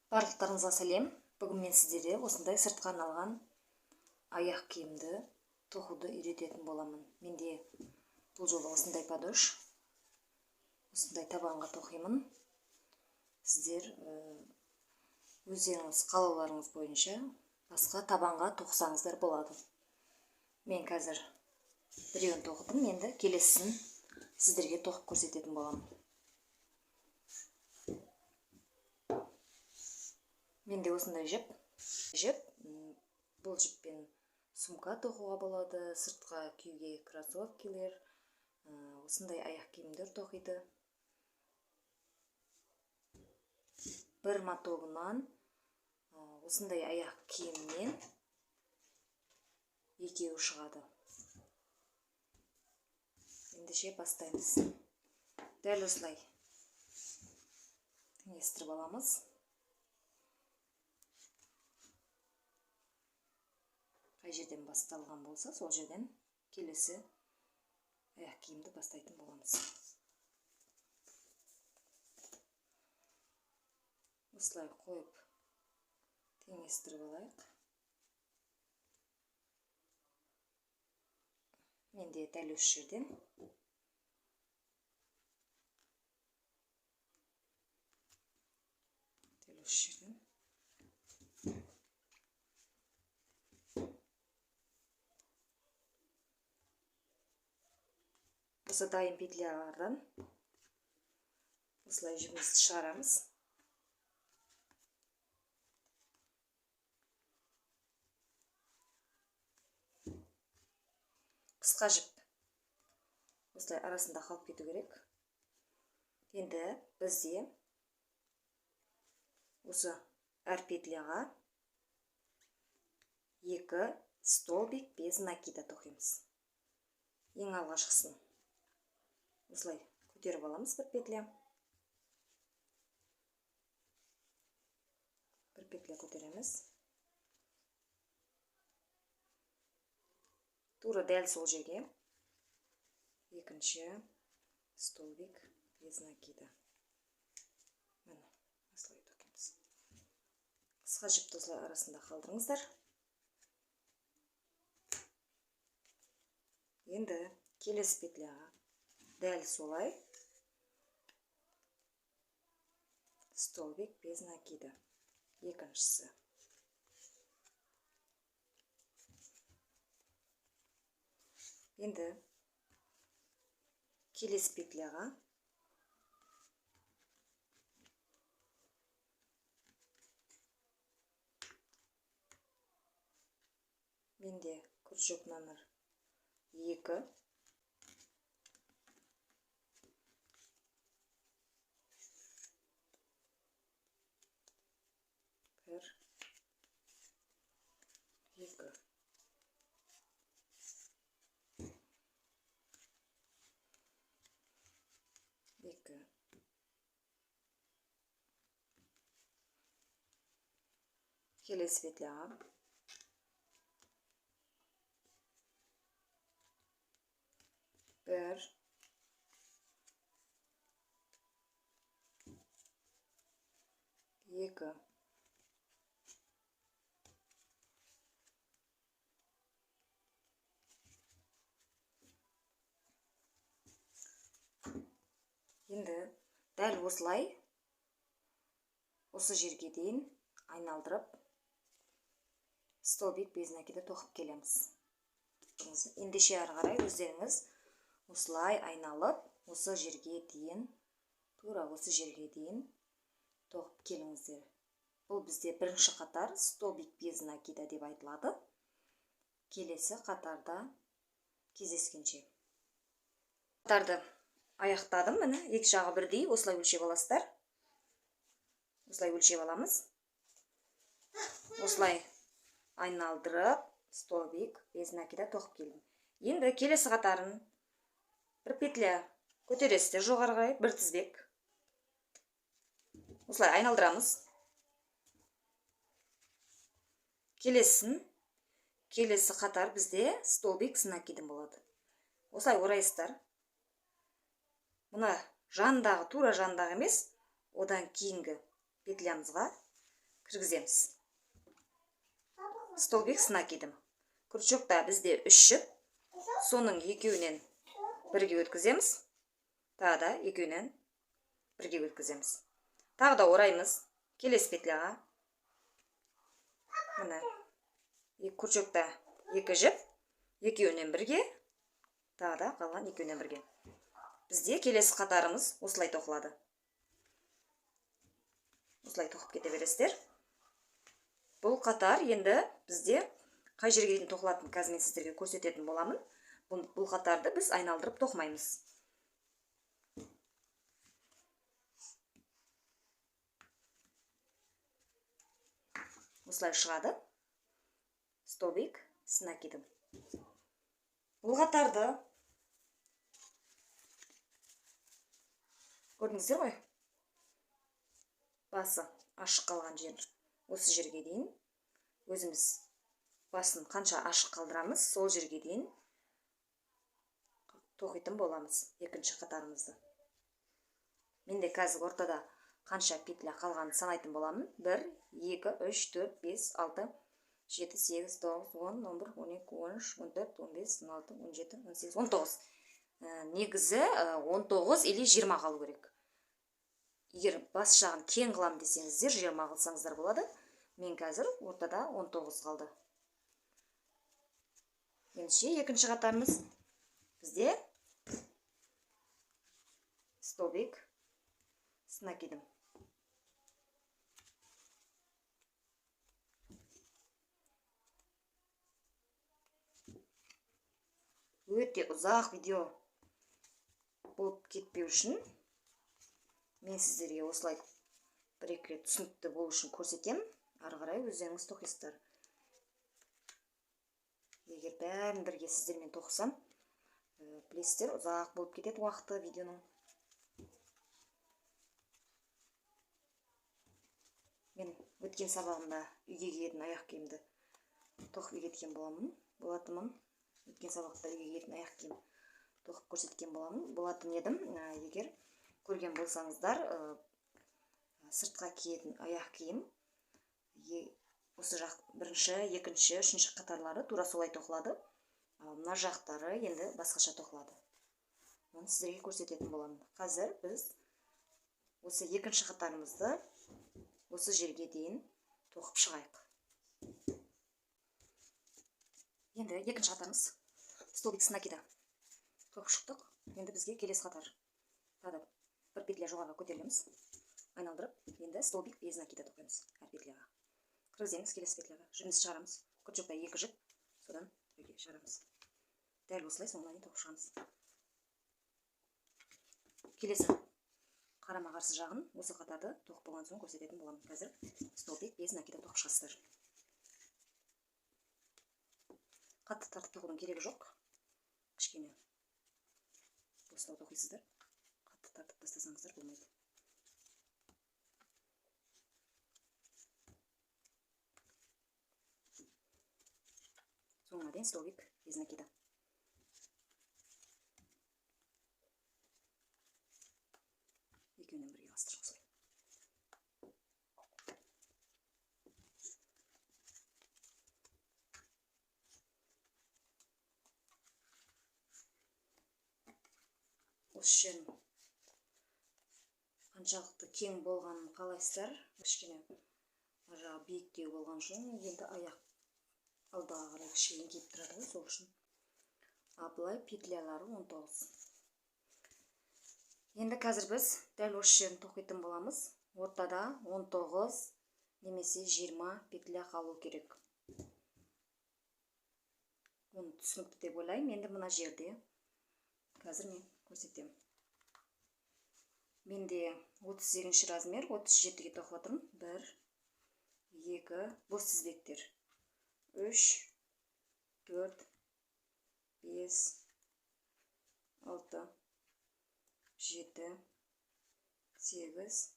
Барлықтарыңызға сәлем. Бүгін мен сіздерге осындай сыртқа арналған аяқ киімді тоқуды үйрететін боламын. Менде бұл жолы осындай подош, осындай табанға тоқимын. Сіздер өздеріңіз қалауларыңыз бойынша басқа табанға тоқсаңыздар болады. Мен қазір біреуін тоқыдым, енді келесісін сіздерге тоқып көрсететін боламын. Менде осындай жіп. Бұл жіппен сумка тоқуға болады, сыртқа киюге кроссовкилер, осындай аяқ киімдер тоқиды. Бір мотогынан осындай аяқ киімнен екеуі шығады. Ендеше бастаймыз. Дәл осылай теңестіріп аламыз. Қай жерден басталған болса, сол жерден келесі аяқ киімді бастайтын боламыз. Осылай қойып теңестіріп алайық. Менде дәл осы жерден осы дайын петлялардан осылай жібімізді шығарамыз. Қысқа жіп осылай арасында қалып кету керек. Енді бізде осы әр петляға 2 столбик без накида тоқимыз. Ең алғашқысын осылай көтеріп аламыз бір петля. Бір петля көтереміз. Тура дәл сол жерге екінші столбик без накида. Міне, осылай тоқимыз. Қысқа жіпті осылай арасында қалдырыңыздар. Енді келесі петляға дәл солай столбик без накида. Екіншісі. Енді келесі петляға менде крючок номер 2. Бір, екі. Екі. Келесі петляға бір, екі. Енді дәл осылай осы жерге дейін айналдырып столбик без накида тоқып келеміз. Ендеше ары қарай өздеріңіз осылай айналып осы жерге дейін, тура осы жерге дейін тоқып келіңіздер. Бұл бізде бірінші қатар столбик без накида деп айтылады. Келесі қатарда кездескенше. Қатарды аяқтадым, міне екі жағы бірдей, осылай өлшеп аласыздар. Осылай өлшеп аламыз. Осылай айналдырып столбик без накида тоқып келдім. Енді келесі қатарын бір петля көтересіздер жоғары қарай, бір тізбек. Осылай айналдырамыз. Келесісін, келесі қатар бізде столбик с накидом болады. Осылай орайсыздар. Мына жанындағы, тура жанындағы емес, одан кейінгі петлямызға Кіргіземіз. Столбик с накидом. Крючокта бізде 3 жіп. Соның екеуінен бірге өткіземіз. Тағы да екеуінен бірге өткіземіз. Тағы да ораймыз. Келесі петляға. Міне. Крючокта 2 жіп, екеуінен бірге, тағы да қалған екеуінен бірге. Бізде келесі қатарымыз осылай тоқылады. Осылай тоқып кете бересіздер. Бұл қатар енді бізде қай жерге дейін тоқылатынын қазір мен сіздерге көрсететін боламын. Бұл қатарды біз айналдырып тоқымаймыз. Осылай шығады. Столбик с накидом. Бұл қатарды көрдіңіздер ғой? Басы ашық қалған жер осы жерге дейін өзіміз басын қанша ашық қалдырамыз, сол жерге дейін тоқитын боламыз екінші қатарымызды. Менде қазір ортада қанша петля қалғанын санайтын боламын. 1, 2, 3, 4, 5, 6, 7, 8, 9, 10, 11, 12, 13, 14, 15, 16, 17, 18, 19. Негізі 19 или 20 қалу керек. Егер бас жағын кең қылам десеңіздер, 20 қылсаңыздар болады. Мен қазір ортада 19 қалды. Ендеше екінші қатарымыз бізде столбик с накидом. Өте ұзақ видео болып кетпеу үшін мен сіздерге осылай бір-екі рет түсінікті болу үшін көрсетемін. Ары қарай өздеріңіз тоқисыздар. Егер бәрін бірге сіздермен тоқысам, білесіздер, ұзақ болып кетеді уақыты видеоның. Мен өткен сабағымда үйге киетін аяқ киімді тоқып үйреткен болатынмын. Өткен сабақта үйге киетін аяқ киім тоқып көрсеткен болатын едім. Егер көрген болсаңыздар, сыртқа киетін аяқ киім осы жақ бірінші, екінші, үшінші қатарлары тура солай тоқылады. Ал мына жақтары енді басқаша тоқылады. Оны сіздерге көрсететін боламын. Қазір біз осы екінші қатарымызды осы жерге дейін тоқып шығайық. Енді екінші қатарымыз столбик с накида тоқып шықтық. Енді бізге келесі қатар тағы да бір петля жоғарыға көтерілеміз. Айналдырып, енді столбик без накида тоқимыз әр петляға. Кіргіземіз келесі петляға. Жібімізді шығарамыз. Крючокта 2 жіп, содан бірге шығарамыз. Дәл осылай соңына дейін тоқып шығамыз. Келесі қарама-қарсы жағын осы қатарды тоқып болған соң көрсететін боламын. Қазір столбик без накида тоқып шығасыздар. Қатты тартып тоқудың керегі жоқ. Кішкене бостау тоқисыздар. Қатты тартып тастасаңыздар болмайды. Соңына дейін столбик без накида. Екеуінен бірге астырып осылай. Осы жерін қаншалықты кең болғанын қалайсыздар? Кішкене ар жағы биіктеу болған үшін енді аяқ алдыға қарай кішкене еңкейіп тұрады ғой, сол үшін. А былай петлялары 19. Енді қазір біз дәл осы жерін тоқитын боламыз. Ортада 19 немесе 20 петля қалу керек. Оны түсінікті деп ойлаймын. Енді мына жерде қазір мен көрсетемін. Менде 38 размер, 37-ге тоқып жатырмын. 1, 2, бос тізбектер. 3, 4, 5, 6, 7, 8,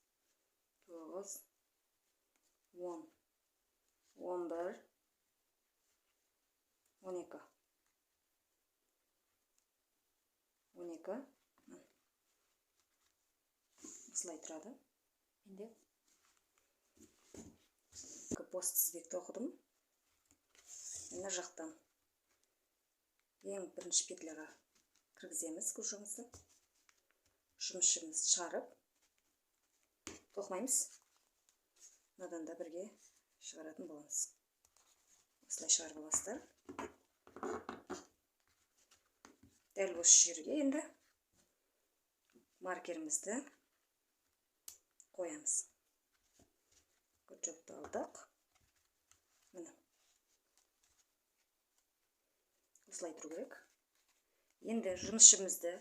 9, 10, 11, 12. 12. Осылай тұрады. Енді бос тізбек тоқыдым. Мына жақтан ең бірінші петляға кіргіземіз крючогымызды. Жұмыс жібімізді шығарып тоқымаймыз. Мынадан да бірге шығаратын боламыз. Осылай шығарып аласыздар. Дәл осы жерге енді маркерімізді қоямыз. Крючокты алдық. Міне. Осылай тұру керек. Енді жұмыс жібімізді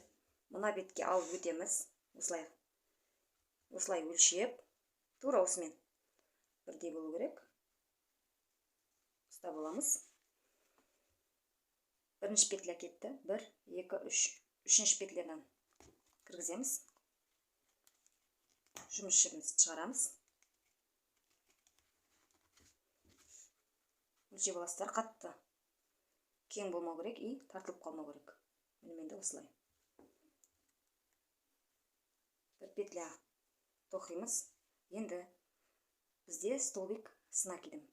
мына бетке алып өтеміз. Осылай. Осылай өлшеп, тура осымен бірдей болу керек. Ұстап аламыз. Бірінші петля кетті. 1, 2, 3. Үшінші петлядан кіргіземіз. Жұмыс жібімізді шығарамыз. Өлшеп аласыздар, қатты кең болмау керек и тартылып қалмау керек. Міне менде осылай. Бір петля тоқимыз. Енді бізде столбик с накидом.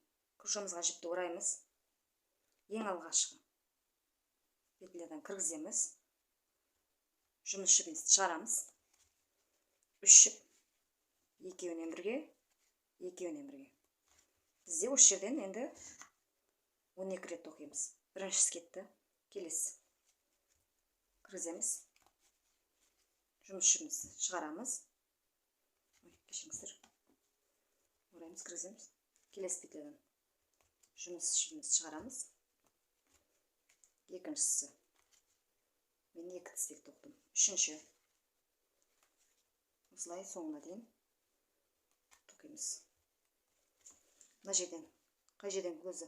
Крючогымызға жіпті ораймыз. Ең алғашқы петлядан кіргіземіз. Жұмыс жібімізді шығарамыз. 3 жіп, екеуінен бірге, екеуінен бірге. Бізде осы жерден енді 12 рет тоқимыз. Біріншісі кетті, келесі. Кіргіземіз. Жұмыс жібімізді шығарамыз. Ой, кешіріңіздер. Ораймыз, кіргіземіз. Келесі петлядан жұмыс жібімізді шығарамыз. Екіншісі. Мен 2 тізбек тоқыдым. Үшінші. Осылай соңына дейін тоқимыз. Мына жерден, қай жерден көзі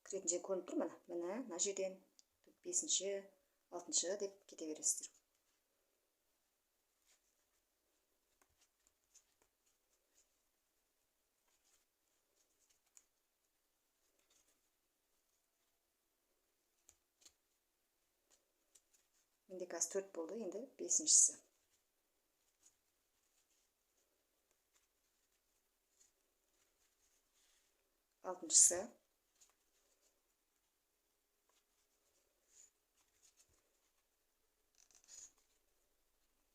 кіретін жер көрініп тұр міне. Міне, мына жерден 5-ші, 6-шы деп кете бересіздер. Менде қазір 4 болды, енді 5-шісі. Алтыншысы.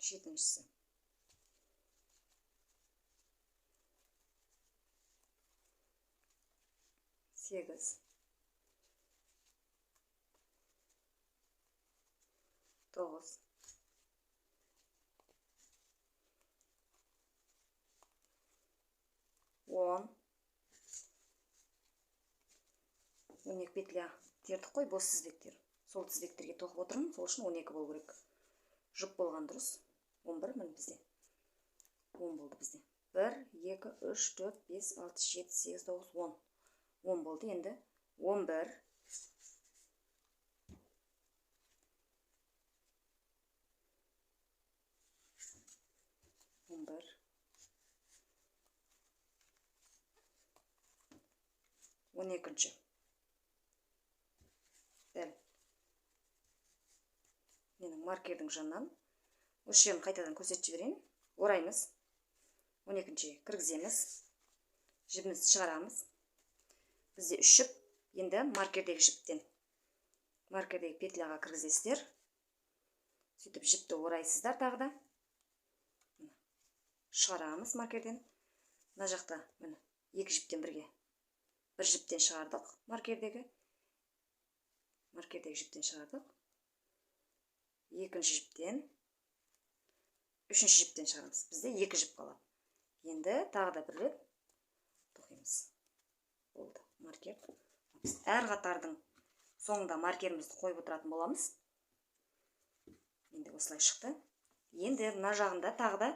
Жетіншісі. 8. 9. 10. 12 петля тердік қой, бос тізбектер. Сол тізбектерге тоқып отырмын, сол үшін 12 болу керек. Жұп болған дұрыс. 11 міне бізде. 10 болды бізде. 1, 2, 3, 4, 5, 6, 7, 8, 9, 10. 10 болды енді. 11. 11. 12-ші. Дәл. Менің маркердің жанынан осы жерін қайтадан көрсетіп жіберейін. Ораймыз. 12-ші кіргіземіз. Жібімізді шығарамыз. Бізде 3 жіп. Енді маркердегі жіптен, маркердегі петляға кіргізесіздер. Сөйтіп жіпті орайсыздар тағы да. Шығарамыз маркерден. Мына жақта міне 2 жіптен бірге. Бір жіптен шығардық маркердегі. Маркердегі жіптен шығардық. Екінші жіптен, үшінші жіптен шығарамыз. Бізде 2 жіп қалады. Енді тағы да бір рет тоқимыз. Болды. Маркер. Әр қатардың соңында маркерімізді қойып отыратын боламыз. Енді осылай шықты. Енді мына жағында тағы да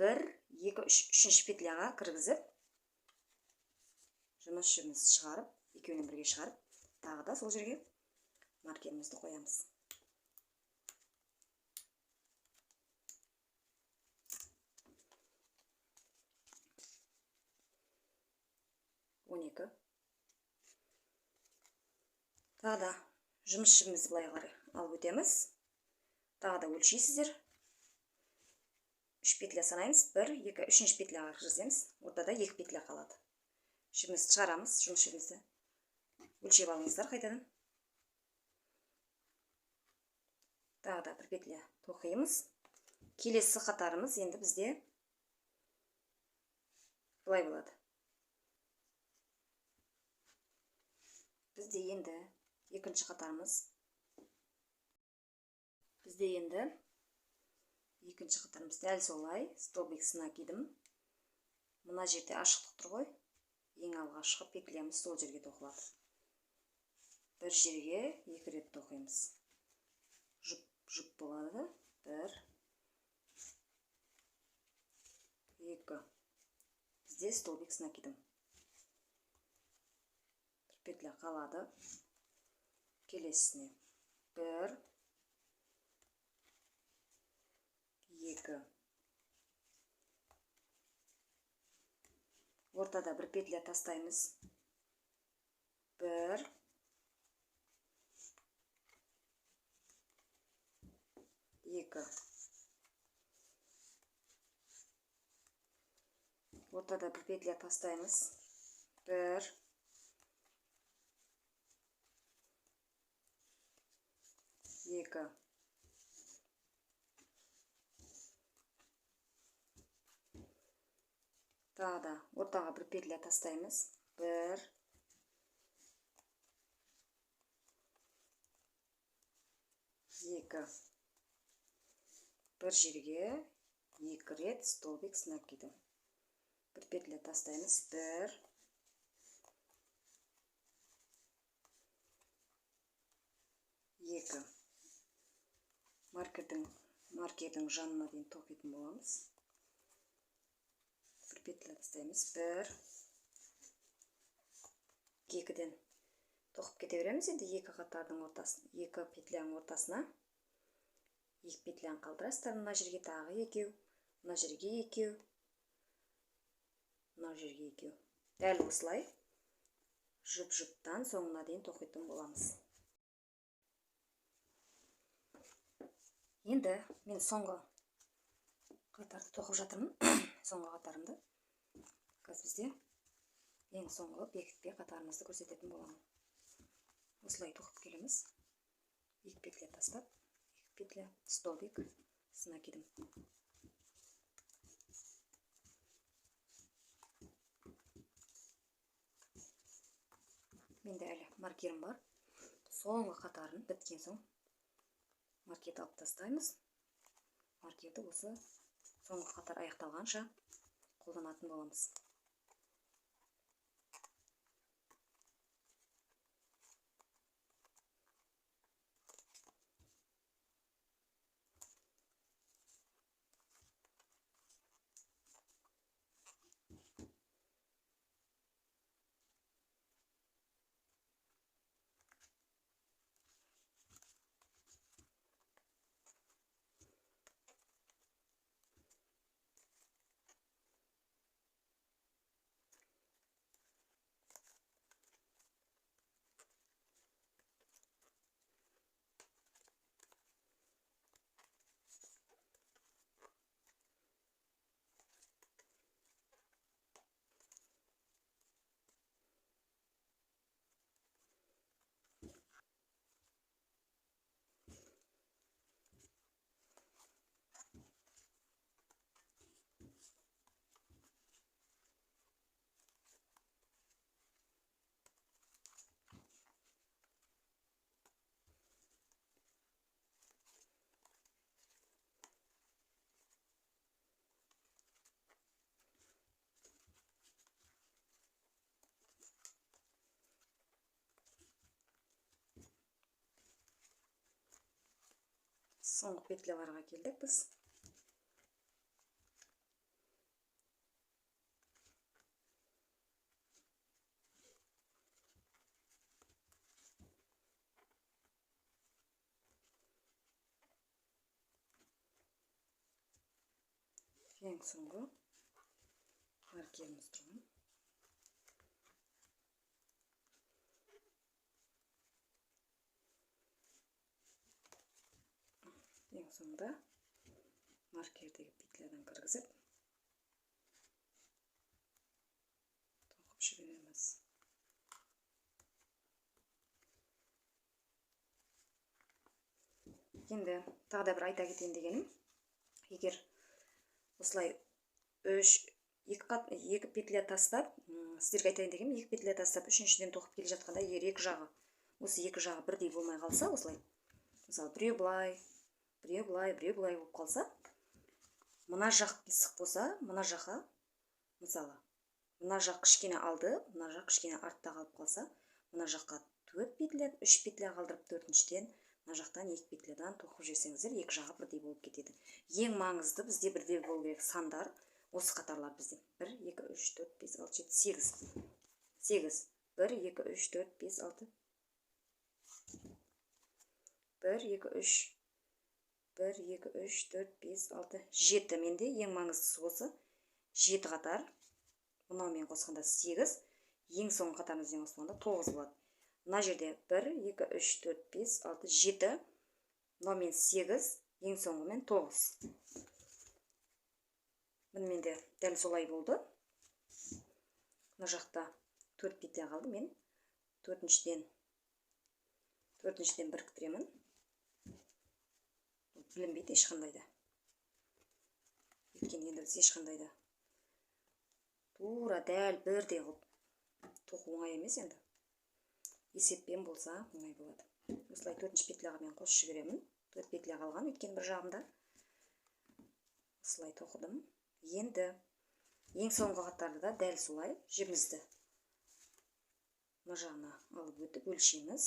1, 2, 3, үшінші петляға кіргізіп, жұмыс жібімізді шығарып, екеуінен бірге шығарып, тағы да сол жерге маркерімізді қоямыз. 12. Тағы да жұмыс жібімізді былай қарай алып өтеміз. Тағы да өлшейсіздер. 3 петля санаймыз. 1, 2, үшінші петляға кіргіземіз. Ортада 2 петля қалады. Жібімізді шығарамыз, жұмыс жібімізді өлшеп алыңыздар қайтадан. Тағы да бір петля тоқимыз. Келесі қатарымыз енді бізде былай болады. Бізде енді екінші қатарымыз. Бізде енді екінші қатарымыз дәл солай столбик с накидом. Мына жерде ашықтық тұр ғой. Ең алғашқы петлямыз сол жерге тоқылады. Бір жерге екі рет тоқимыз. Жұп, жұп болады. Бір, екі. Бізде столбик с накидом. Бір петля қалады. Келесісіне бір, екі. Ортада бір петля тастаймыз. Бір, екі. Ортада бір петля тастаймыз. Бір, екі. Тағы да ортаға бір петля тастаймыз. Бір, екі. Бір жерге екі рет столбик с накидом. Бір петля тастаймыз. Бір, екі. Маркердің жанына дейін тоқитын боламыз. Бір петля тастаймыз. Бір, екіден тоқып кете береміз. Енді екі қатардың ортасын, екі петляның ортасына екі петляны қалдырасыздар. Мына жерге тағы екеу, мына жерге екеу, мына жерге екеу. Дәл осылай жұп-жұптан соңына дейін тоқитын боламыз. Енді мен соңғы қатарды тоқып жатырмын. Соңғы қатарымды. Қазір бізде ең соңғы бекітпе қатарымызды көрсететін боламын. Осылай тоқып келеміз. Екі петля тастап, екі петля столбик с накидом. Менде әлі маркерім бар. Соңғы қатарын біткен соң маркерді алып тастаймыз. Маркерді осы соңғы қатар аяқталғанша қолданатын боламыз. Соңғы петляларға келдік біз. Ең соңғы маркеріміз тұрған. Ең соңында маркердегі петлядан кіргізіп тоқып жібереміз. тоқимыз. Енді тағы да бір айта кетейін дегенім, егер осылай 2 петля тастап, сіздерге айтайын дегенім, 2 петля тастап үшіншіден тоқып келе жатқанда, егер екі жағы, осы екі жағы бірдей болмай қалса, осылай, мысалы, біреу былай, біреу былай, біреу былай болып қалса, мына жақ қисық болса, мына жаққа, мысалы, мына жақ кішкене алды, мына жақ кішкене артта қалып қалса, мына жаққа 4 петля, 3 петля қалдырып, төртіншіден мына жақтан 2 петлядан тоқып жіберсеңіздер, екі жағы бірдей болып кетеді. Ең маңызды бізде бірдей болу керек сандар, осы қатарлар бізде. 1, 2, 3, 4, 5, 6, 7, 8. 8. 1, 2, 3, 4, 5, 6. 1, 2, 3. 1, 2, 3, 4, 5, 6, 7. Менде ең маңыздысы осы 7 қатар. Мынаумен қосқанда 8. Ең соңғы қатарымызбен қосқанда 9 болады. Мына жерде 1, 2, 3, 4, 5, 6, 7. Мынаумен 8, ең соңғымен 9. Міне менде дәл солай болды. Мына жақта 4 петля қалды. Мен төртіншіден біріктіремін. Білінбейді ешқандай да. Өйткені енді біз ешқандай да тура дәл бірдей қылып тоқу оңай емес енді. Есеппен болса оңай болады. Осылай төртінші петляға мен қосып жіберемін. 4 петля қалған өйткені бір жағымда. Осылай тоқыдым. Енді ең соңғы қатарды да дәл солай жібімізді мына жағына алып өтіп өлшейміз.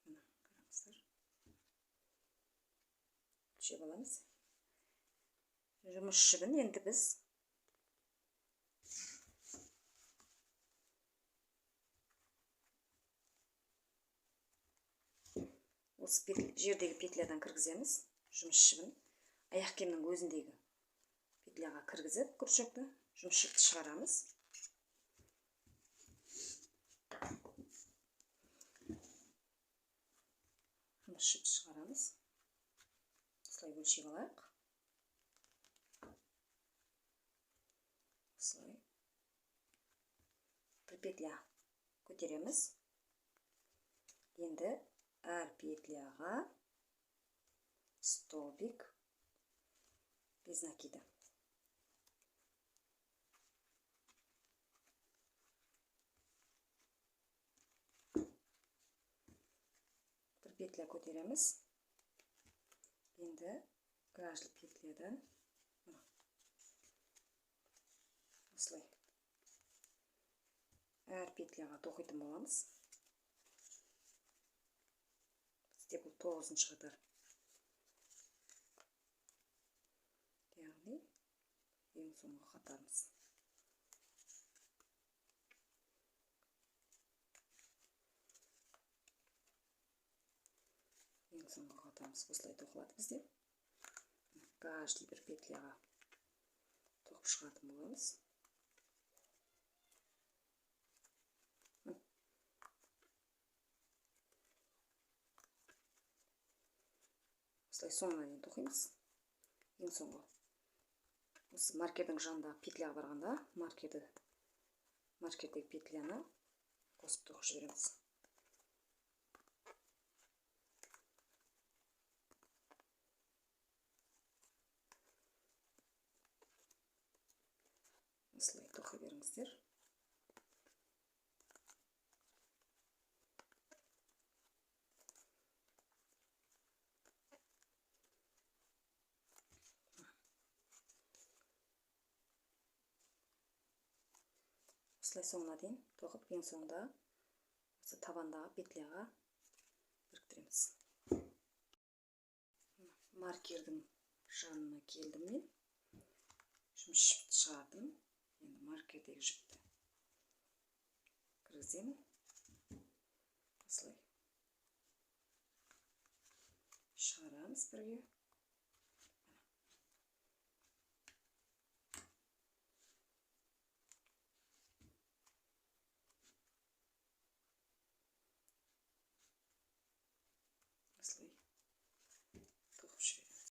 Мына қараңыздар. Өлшеп аламыз. Жұмыс жібін енді біз осы жердегі петлядан кіргіземіз. Жұмыс жібін аяқ киімнің өзіндегі петляға кіргізіп, крючокты жұмыс жіпті шығарамыз. Жұмыс жіпті шығарамыз. Осылай өлшеп алайық. Осылай бір петля көтереміз. Енді әр петляға столбик без накида. Бір петля көтереміз. Енді каждый петлядан осылай әр петляға тоқитын боламыз. Бізде бұл 9-шы қатар. Яғни ең соңғы қатарымыз. Ең соңғы қатарымыз осылай тоқылады бізде. Каждый бір петляға тоқып шығатын боламыз. Осылай соңына дейін тоқимыз. Ең соңғы осы маркердің жанындағы петляға барғанда маркердегі петляны қосып тоқып жібереміз. Осылай тоқи беріңіздер. Осылай соңына дейін тоқып, ең соңында осы табандағы петляға біріктіреміз. Маркердің жанына келдім мен. Жұмыс жіпті шығардым. Енді маркердегі жіпті кіргіземін. Осылай шығарамыз бірге.